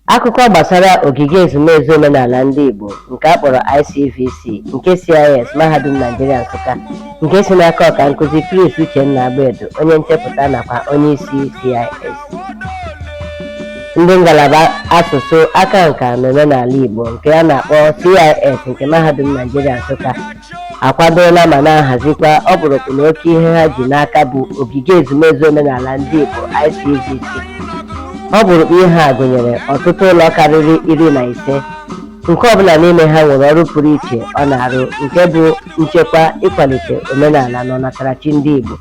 Akụkọ gbasara ogige ezumezu omenala ndị Igbo nke a kpọrọ ICVC nke CIS Mahadum Nigeria Nsụka, nke si n'aka ọkankụzi Chris Uchenna Agbedo, onye nchepụta nakwa onyeisi CIS. Ndị ngalaba asụsụ, aka nka na omenala Igbo nke a na-akpọ CIS nke Mahadum Nigeria Nsụka akwadola ma na-ahazikwa ọkpụrụkpụ na oke ihe ha ji n'aka bụ ogige ezumezu omenala ndị Igbo ICVC. Ọkpụrụkpụ ihe a gụnyere ọtụtụ ụlọ karịrị 15, nke ọbụla n'ime ha nwere ọrụ pụrụ iche ọ na-arụ, nke bụ nchekwa, ịkwalite omenala na ọnatarachi ndị Igbo.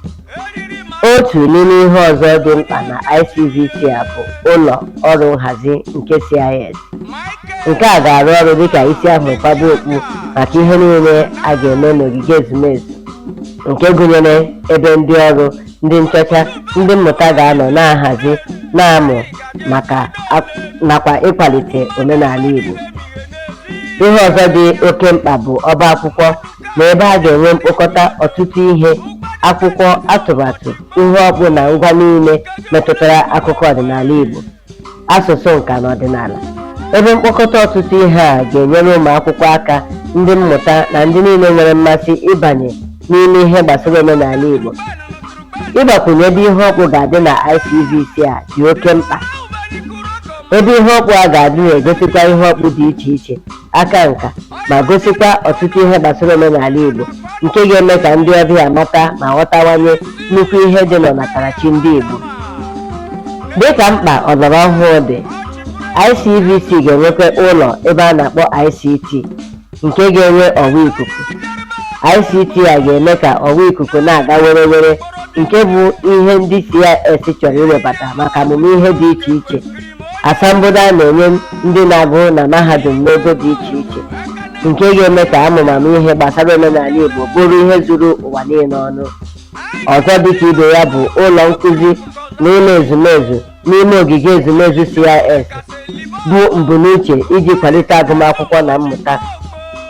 Otu n'ime ihe ọzọ dị mkpa na ICVC a bụ ụlọ ọrụ nhazi nke CIS. Nke a ga-arụ ọrụ dịka isi ahụ kwaba okpu maka ihe niile a ga-eme n'ogige ezumezu, nke gụnyere ebe ndị ọrụ, ndị nchọcha, ndị mmụta ga-anọ na-ahazi, na-amụ maka nakwa ịkwalite omenala Igbo. Ihe ọzọ dị oke mkpa bụ ọba akwụkwọ na ebe a ga-enwe mkpokọta ọtụtụ ihe akwụkwọ, atụmatụ ihe ọkpụ na ngwa niile metụtara akụkọ ọdịnala Igbo, asụsụ, nka na ọdịnala. Ebe mkpokọta ọtụtụ ihe a ga-enyere ụmụ akwụkwọ aka, ndị mmụta na ndị niile nwere mmasị ịbanye n'ime ihe gbasara omenala Igbo. Ịgbakwunye ebe ihe ọkpụ ga-adị na ICVC a dị oke mkpa. Ebe ihe ọkpụ a ga-adị na-egosikwa ihe ọkpụ dị iche iche, aka nka, ma gosikwa ọtụtụ ihe gbasara omenala Igbo, nke ga-eme ka ndị ọbịa mata ma ghọtawanye nnukwu ihe dị n'ọnatarachi ndị Igbo. Dịka mkpa ọgbara ọhụụ dị, ICVC ga-enwekwa ụlọ ebe a na-akpọ ICT nke ga-enwe ọwa ikuku. ICT a ga-eme ka ọwa ikuku na-aga were were, nke bụ ihe ndị CIS chọrọ iwebata maka amụmihe dị iche iche, asambodo a na-enye ndị na-agụ na mahadum n'ogo dị iche iche, nke ga-eme ka amụmamụ ihe gbasara omenala Igbo bụrụ ihe zuru ụwa niile ọnụ. Ọzọ dịka ibe ya bụ ụlọ nkụzi na ụlọ ezumezu n'ime ogige ezumezu CIS, bụ mbunuche iji kwalite agụmakwụkwọ na mmụta.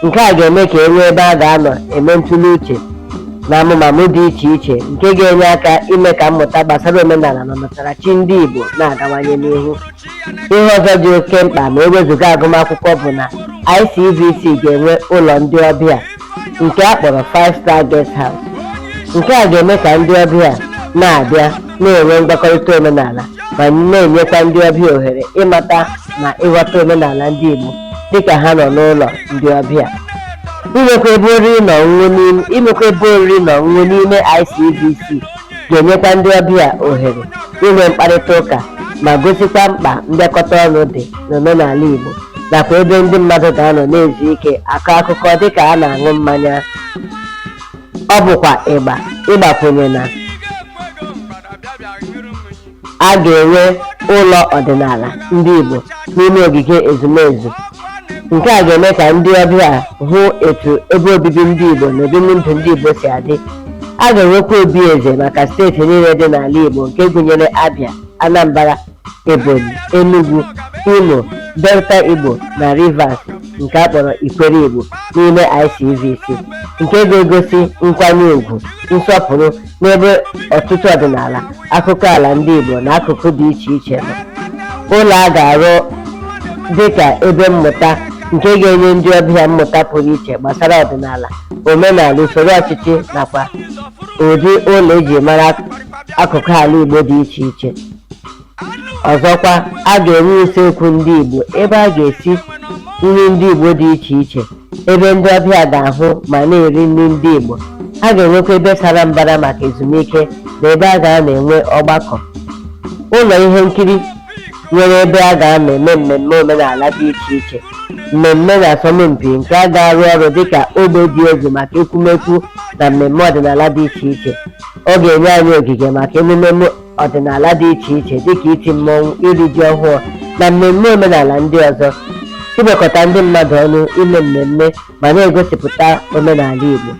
Nke a ga-eme ka e nwee ebe a ga-anọ eme ntụle uche na amụmamụ dị iche iche, nke ga-enye aka ime ka mmụta gbasara omenala na ọnatarachi ndị Igbo na-agawanye n'ihu. Ihe ọzọ dị oke mkpa ma ewezụga agụmakwụkwọ bụ na ICVC ga-enwe ụlọ ndị ọbịa nke a kpọrọ Five Star Guest House. Nke a ga-eme ka ndị ọbịa na-abịa na-enwe mgbakọrịta omenala ma na-enyekwa ndị ọbịa ohere ịmata na ịghọta omenala ndị Igbo dịka ha nọ n'ụlọ ndị ọbịa. Inwekwa ebe oriri na ọṅụṅụ n'ime ICVC ga-enyekwa ndị ọbịa ohere inwe mkparịta ụka ma gosikwa mkpa mbịakọta ọnụ dị n'omenala Igbo, nakwa ebe ndị mmadụ ga-anọ na-ezu ike, akọ akụkọ dịka a na-aṅụ mmanya. Ọ bụkwa ịgba ịgbakwunye na a ga-enwe ụlọ ọdịnala ndị Igbo n'ime ogige ezumezu. Nke a ga-eme ka ndị ọbịa hụ etu ebe obibi ndị Igbo na ebimndụ ndị Igbo si adị. A ga-enwekwa obi eze maka steeti niile dị n'ala Igbo, nke gụnyere Abia, Anambra, Ebonyi, Enugu, Imo, Delta Igbo na Rivers, nke a kpọrọ Ikwere Igbo, n'ime ICVC, nke ga-egosi nkwanye ùgwù, nsọpụrụ n'ebe ọtụtụ ọdịnala, akụkọ ala ndị Igbo na akụkụ dị iche iche nọ. Ụlọ a ga-arụ dịka ebe mmụta nke ga-enye ndị ọbịa mmụta pụrụ iche gbasara ọdịnala, omenala, usoro ọchịchị nakwa ụdị ụlọ eji mara akụkụ ala Igbo dị iche iche. Ọzọkwa, a ga-enwe usekwu ndị Igbo ebe a ga-esi nri ndị Igbo dị iche iche, ebe ndị ọbịa ga-ahụ ma na-eri nri ndị Igbo. A ga-enwekwa ebe sara mbara maka ezumike na ebe a ga-anọ enwe ọgbakọ. Ụlọ ihe nkiri nwere ebe a ga-anọ eme mmemme omenala dị iche iche, mmemme na asọmpi, nke a ga-arụ ọrụ dịka ogbe dị egwu maka ekwumekwu na mmemme ọdịnala dị iche iche. Ọ ga-enye anyị ogige maka emume ọdịnala dị iche iche dịka iti mmọnwụ, iri ji ọhụụ na mmemme omenala ndị ọzọ, ịkpọkọta ndị mmadụ ọnụ ime mmemme ma na-egosipụta omenala Igbo.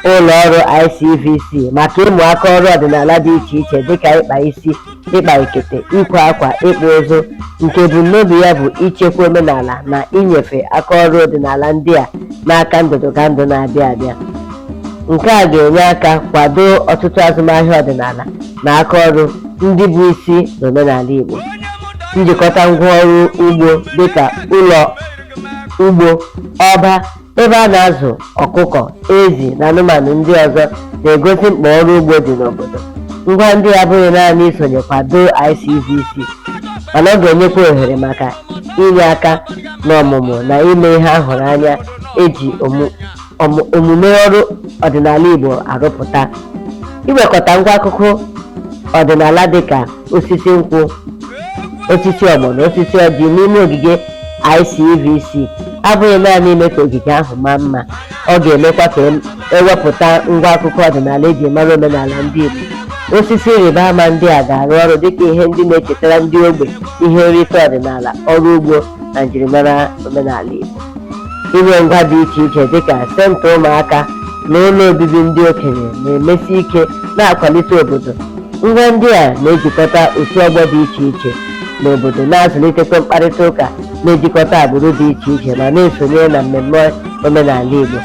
Ụlọ ọrụ ICVC maka ịmụ aka ọrụ ọdịnala dị iche iche dịka ịkpa isi, ịkpa ekete, ikwe akwa, ịkpụ ụzụ, nke ebumnobi ya bụ ichekwa omenala na inyefe aka ọrụ ọdịnala ndị a n'aka ndụdụgandụ na-abịa abịa. Nke a ga-enye aka kwado ọtụtụ azụmahịa ọdịnala na aka ọrụ ndị bụ isi n'omenala Igbo. Njikọta ngwaọrụ ugbo dịka ụlọ ugbo, ọba, ebe a na-azụ ọkụkọ, ezi na anụmanụ ndị ọzọ na-egosi mkpa ọrụ ugbo dị n'obodo. Ngwa ndị a abụghị naanị isonye kwado ICVC, mana ọ ga-enyekwa ohere maka inye aka n'ọmụmụ na ime ihe a hụrụ anya eji omume ọrụ ọdịnala Igbo arụpụta. Iwekọta ngwa akụkụ ọdịnala dịka osisi nkwụ, osisi ọgbọ na osisi ọjị n'ime ogige ICVC abụghị naanị ime ka ogige ahụ maa mma, ọ ga-emekwa ka ewepụta ngwa akụkọ ọdịnala eji mara omenala ndị Igbo. Osisi ịrịba ama ndị a ga-arụ ọrụ dịka ihe ndị na-echetara ndị ogbe ihe nrite ọdịnala, ọrụ ugbo na njirimara omenala Igbo. Inwe ngwa dị iche iche dịka senta ụmụaka na ụlọ obibi ndị okenye na-emesi ike na-akwalite obodo. Ngwa ndị a na-ejikọta otu ọgbọ dị iche iche n'obodo, na-azụlitekwa mkparịta ụka na-ejikọta agbụrụ dị iche iche ma na-esonye na mmemme omenala Igbo.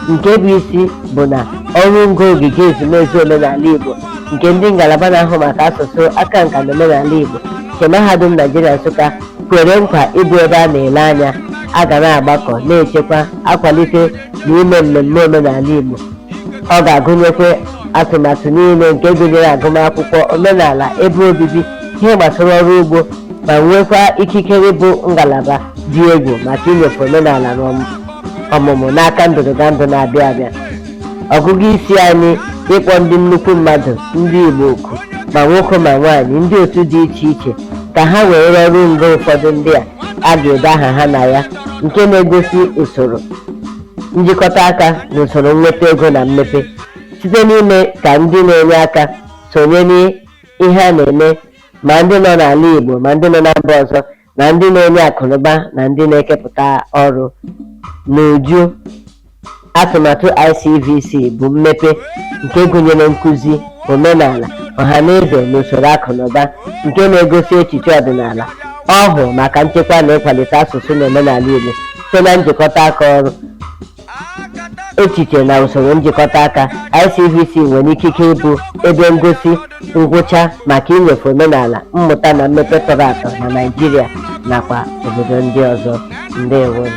Nke bụ isi bụ na ọrụ ngo ogige ezumezu omenala Igbo nke ndị ngalaba na-ahụ maka asụsụ, aka nka na omenala Igbo nke Mahadum Naijiria Nsụka kwere nkwa ịbụ ebe a na-ele anya a ga na-agbakọ, na-echekwa, akwalite na ime mmemme omenala Igbo. Ọ ga-agụnyekwa atụmatụ niile nke gụnyere agụmakwụkwọ, omenala, ebe obibi, ihe gbasara ọrụ ugbo, ma nwekwa ikikere bụ ngalaba dị egwu maka inyefe omenala na ọmụmụ n'aka ndụdụgandụ na-abịa abịa. Ọgụgụ isi anyị ịkpọ ndị nnukwu mmadụ ndị Igbo oku, ma nwoke ma nwaanyị, ndị otu dị iche iche, ka ha were ọrụ ngo ụfọdụ ndị a a ga-ede aha ha na ya, nke na-egosi usoro njikọta aka na usoro nnweta ego na mmepe site n'ime ka ndị na-enye aka sonye n'ihe a na-eme, ma ndị nọ n'ala Igbo ma ndị nọ na mba ọzọ, na ndị na-enye akụnụba na ndị na-ekepụta ọrụ n'uju. Atụmatụ ICVC bụ mmepe nke gụnyere nkụzi, omenala, ọhaneze na usoro akụnụba nke na-egosi echiche ọdịnala ọhụụ maka nchekwa na ịkwalite asụsụ na omenala Igbo site na njikọta aka ọrụ, echiche na usoro njikọta aka. ICVC nwere ikike ịbụ ebe ngosi ngwụcha maka inyefe omenala, mmụta na mmepe tọrọ atọ na Naịjirịa nakwa obodo ndị ọzọ. Ndewonu.